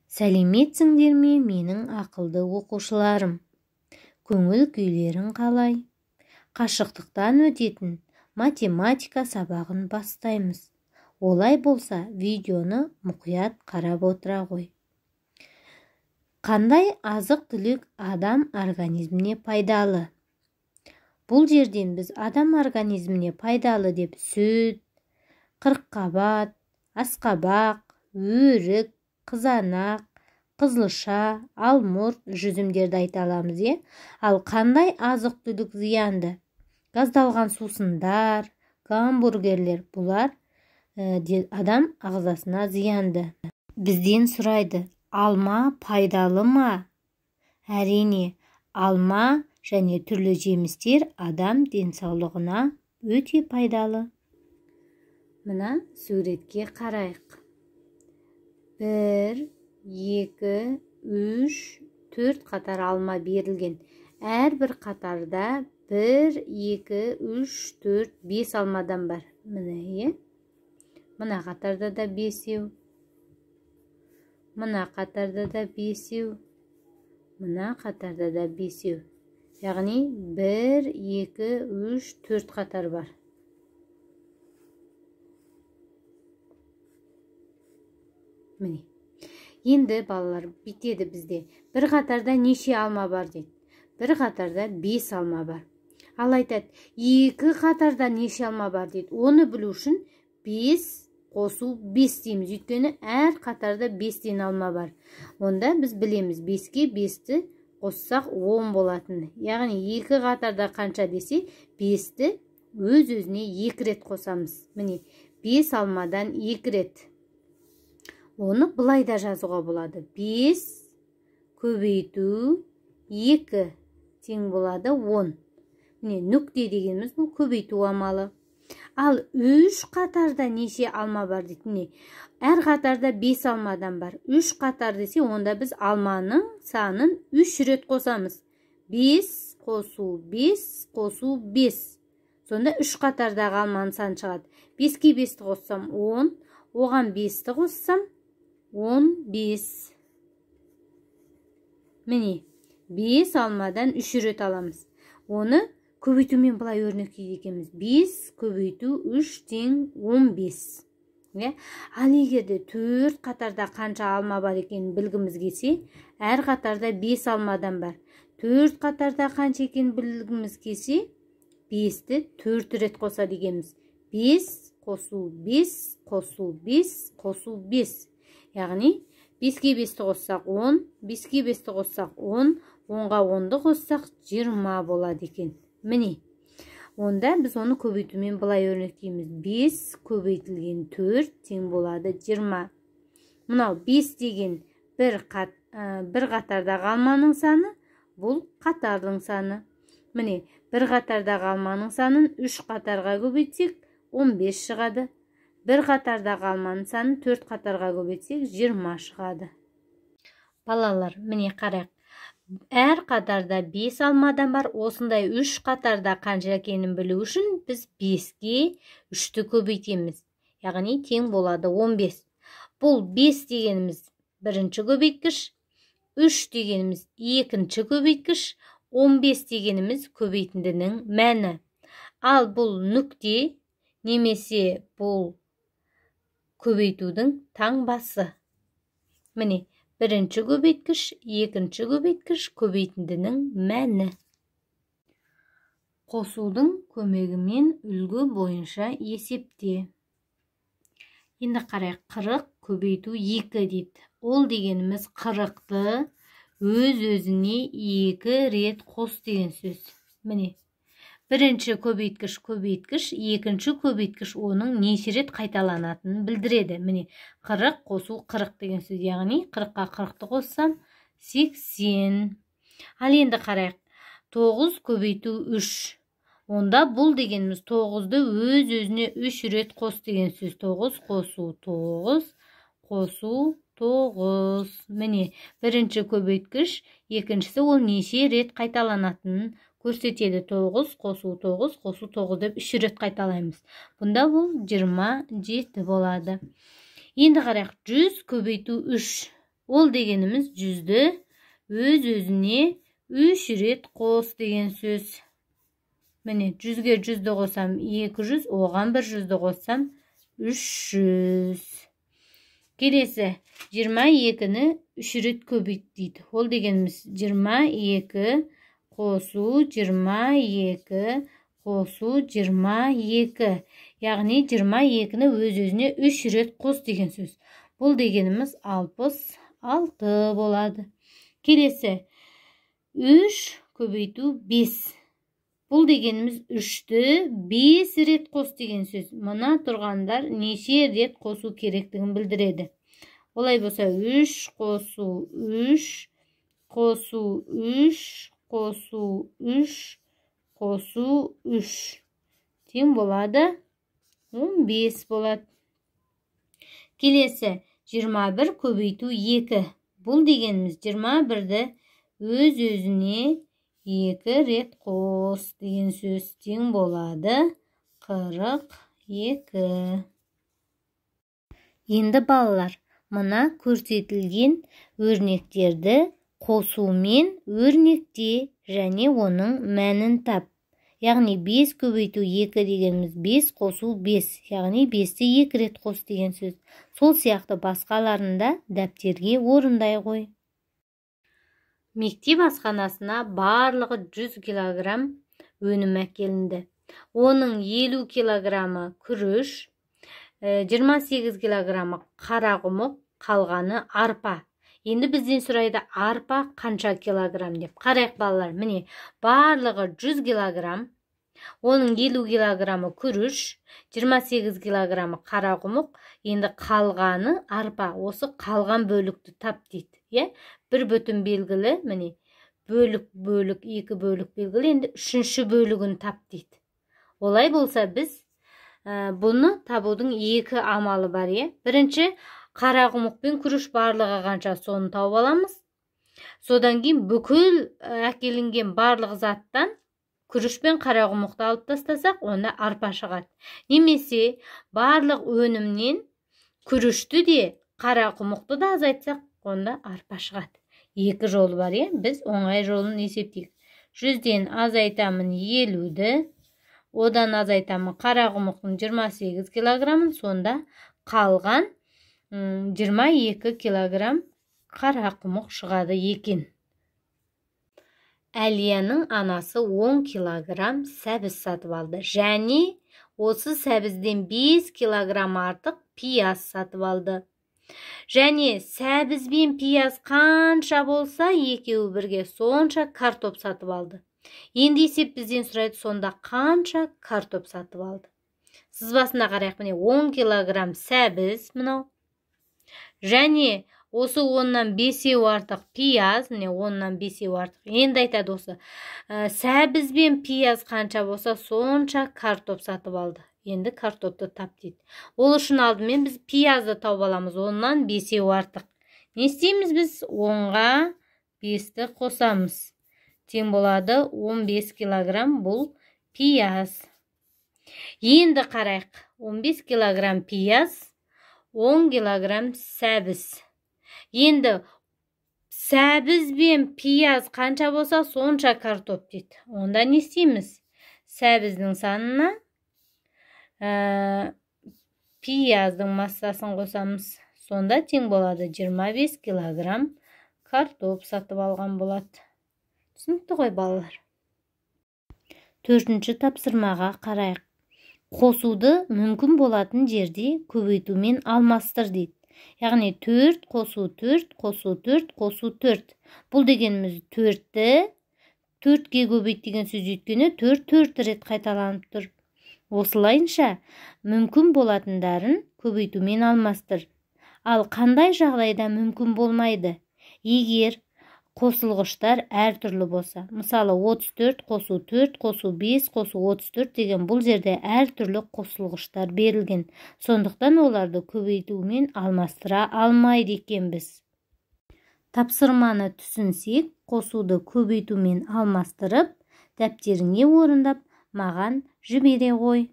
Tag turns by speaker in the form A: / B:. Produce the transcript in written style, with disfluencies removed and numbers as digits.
A: Сәлеметсіңдер ме, менің ақылды оқушыларым? Көңіл күйлерің қалай? Қашықтықтан өтетін математика сабағын бастаймыз. Олай болса, видеоны мұқият қарап отыра ғой. Қандай азық-түлік адам организміне пайдалы? Бұл жерден біз адам организміне пайдалы деп сүт, қырыққабат, асқабақ, өрік, қызанақ, қызылша, алмұрт, жүзімдерді айта аламыз, е? Ал қандай азық-түлік зиянды? Газдалған сусындар, гамбургерлер, бұлар адам ағзасына зиянды. Бізден сұрайды, алма пайдалы ма? Әрине, алма және түрлі жемістер адам денсаулығына өте пайдалы. Мына суретке қарайық. 1, 2, 3, 4 қатар алма берілген. Әрбір қатарда 1, 2, 3, 4, 5 алмадан бар. Міне, е? Мына қатарда да 5-еу. Мына қатарда да 5-еу. Мына қатарда да 5-еу. Яғни 1, 2, 3, 4 қатар бар. Міне. Енді балалар бітеді бізде. Бір қатарда неше алма бар дейді. Бір қатарда 5 алма бар. Ал айтады, 2 қатарда неше алма бар дейді. Оны білу үшін 5 қосу 5 дейміз. Өйткені әр қатарда 5-тен алма бар. Онда біз білеміз, 5-ке 5-ті қоссақ 10 болатын. Яғни 2 қатарда қанша десе, 5-ті өз-өзіне 2 рет қосамыз. Міне, 5 алмадан 2 рет. Оны былай да жазуға болады. 5 көбейту 2 тең болады 10. Міне, нүкте дегеніміз бұл көбейту амалы. Ал 3 қатарда неше алма бар дейді. Міне, әр қатарда 5 алмадан бар. 3 қатар десе, онда біз алманың санын 3 рет қосамыз. 5 қосу 5 қосу 5. Сонда 3 қатардағы алманың саны шығады. 5-ке 5-ті қоссам 10, оған 5-ті қоссам 15. Міне, 5 алмадан 3 рет аламыз. Оны көбейтумен былай өрнектейді екенбіз. 5 көбейту 3 тең 15. Ал егер де 4 қатарда қанша алма бар екенін білгіміз келсе, әр қатарда 5 алмадан бар. 4 қатарда қанша екенін білгіміз келсе, 5-ті 4 рет қосады екенбіз. 5 қосу 5 қосу 5 қосу 5. Яғни 5-ке 5-ті қоссақ 10, 5-ке 5-ті қоссақ 10, 10-ға 10-ды қоссақ 20 болады екен. Міне, онда біз оны көбейтумен былай өрнектейміз. 5 көбейтілген 4 тең болады 20. Мынау 5 деген бір қатардағы алманың саны, бұл қатардың саны. Міне, бір қатардағы алманың санын 3 қатарға көбейтсек 15 шығады. Бір қатардағы алманың санын 4 қатарға көбейтсек 20 шығады. Балалар, міне қарайық. Әр қатарда 5 алмадан бар. Осындай 3 қатарда қанша екенін білу үшін біз 5-ке 3-ті көбейтеміз. Яғни тең болады 15. Бұл 5 дегеніміз бірінші көбейткіш, 3 дегеніміз екінші көбейткіш, 15 дегеніміз көбейтіндінің мәні. Ал бұл нүкте немесе бұл көбейтудің таңбасы. Міне, бірінші көбейткіш, екінші көбейткіш, көбейтіндінің мәні. Қосудың көмегімен үлгі бойынша есепте. Енді қарайық, 40 көбейту 2 дейді. Ол дегеніміз 40-ты өз-өзіне 2 рет қос деген сөз. Міне, бірінші көбейткіш көбейткіш, екінші көбейткіш оның неше рет қайталанатынын білдіреді. Міне, 40 қосу 40 деген сөз, яғни 40-қа 40-ты қоссам 80. Ал енді қарайық, 9 көбейту 3. Онда бұл дегеніміз 9-ды өз-өзіне 3 рет қос деген сөз. 9 қосу 9 қосу 9. Міне, бірінші көбейткіш, екіншісі ол неше рет қайталанатынын көрсетеді. 9 қосу 9 қосу 9 деп 3 рет қайталаймыз. Бұнда бұл 27 болады. Енді қарайық, 100 көбейту 3. Ол дегеніміз 100-ді өз-өзіне 3 рет қос деген сөз. Міне, 100-ге 100-ді қосам 200, оған бір 100-ді қоссам 300. Келесі 22-ні 3 рет көбейт дейді. Ол дегеніміз 22 қосу 22 қосу 22. Яғни 22-ні өз-өзіне 3 рет қос деген сөз. Бұл дегеніміз 66 болады. Келесі 3 көбейту 5. Бұл дегеніміз 3-ті 5 рет қос деген сөз. Мына тұрғандар неше рет қосу керектігін білдіреді. Олай болса 3 қосу 3 қосу 3 қосу 3 қосу 3 тең болады 15 болады. Келесі 21 көбейту 2. Бұл дегеніміз 21-ді өз-өзіне 2 рет қос деген сөз, тең болады 42. Енді балалар, мына көрсетілген өрнектерді қосумен өрнекте және оның мәнін тап. Яғни 5 көбейту 2 дегеніміз 5 қосу 5, яғни 5-ті 2 рет қос деген сөз. Сол сияқты басқаларын да дәптерге орындай ғой. Мектеп асханасына барлығы 100 килограмм өнім әкелінді. Оның 50 килограммы күріш, 28 килограммы қарақұмық, қалғаны арпа. Енді бізден сұрайды, арпа қанша килограмм деп. Қарайық балалар, міне барлығы 100 килограмм, оның 50 килограммы күріш, 28 килограммы қарақұмық, енді қалғаны арпа. Осы қалған бөлікті тап дейді. Иә, бір бүтін белгілі, міне бөлік бөлік, екі бөлік белгілі, енді үшінші бөлігін тап дейді. Олай болса біз бұны табудың екі амалы бар, иә. Бірінші, қарақұмық пен күріш барлығы қанша, соны тауып аламыз. Содан кейін бүкіл әкелінген барлық заттан күріш пен қарақұмықты алып тастасақ, онда арпа шығады. Немесе барлық өнімнен күрішті де қарақұмықты да азайтсақ, онда арпа шығады. Екі жолы бар, иә. Біз оңай жолын есептейік. 100-ден азайтамын 50-ді, одан азайтамын қарақұмықтың 28 килограммын, сонда қалған 22 килограмм қарақұмық шығады екен. Әлияның анасы 10 килограмм сәбіз сатып алды. Және осы сәбізден 5 килограмм артық пияз сатып алды. Және сәбіз бен пияз қанша болса, екеуі бірге сонша картоп сатып алды. Енді есеп бізден сұрайды, сонда қанша картоп сатып алды. Сызбасына қарайық, міне 10 килограмм сәбіз мынау. Және осы 10-нан 5-еу артық пияз, міне 10-нан 5-еу артық. Енді айтады осы, сәбіз бен пияз қанша болса, сонша картоп сатып алды. Енді картопты тап дейді. Ол үшін алдымен біз пиязды тауып аламыз, 10-нан 5-еу артық. Не істейміз біз? 10-ға 5-ті қосамыз. Тең болады 15 килограмм бұл пияз. Енді қарайық, 15 килограмм пияз, 10 килограмм сәбіз. Енді сәбіз бен пияз қанша болса, сонша картоп дейді. Онда не істейміз? Сәбіздің санына пияздың массасын қосамыз. Сонда тең болады 25 килограмм картоп сатып алған болады. Түсінікті ғой балалар. Төртінші тапсырмаға қарайық. Қосуды мүмкін болатын жерде көбейтумен алмастыр дейді. Яғни 4 қосу 4 қосу 4 қосу 4. Бұл дегеніміз 4-ті 4-ке көбейт деген сөз, өйткені 4 4 рет қайталанып тұр. Осылайынша мүмкін болатындарын көбейтумен алмастыр. Ал қандай жағдайда мүмкін болмайды? Егер қосылғыштар әртүрлі болса. Мысалы, 34 қосу 4 қосу 5 қосу 34 деген бұл жерде әртүрлі қосылғыштар берілген. Сондықтан оларды көбейтумен алмастыра алмайды екенбіз. Тапсырманы түсінсек, қосуды көбейтумен алмастырып, дәптеріңе орындап, маған жібере ғой.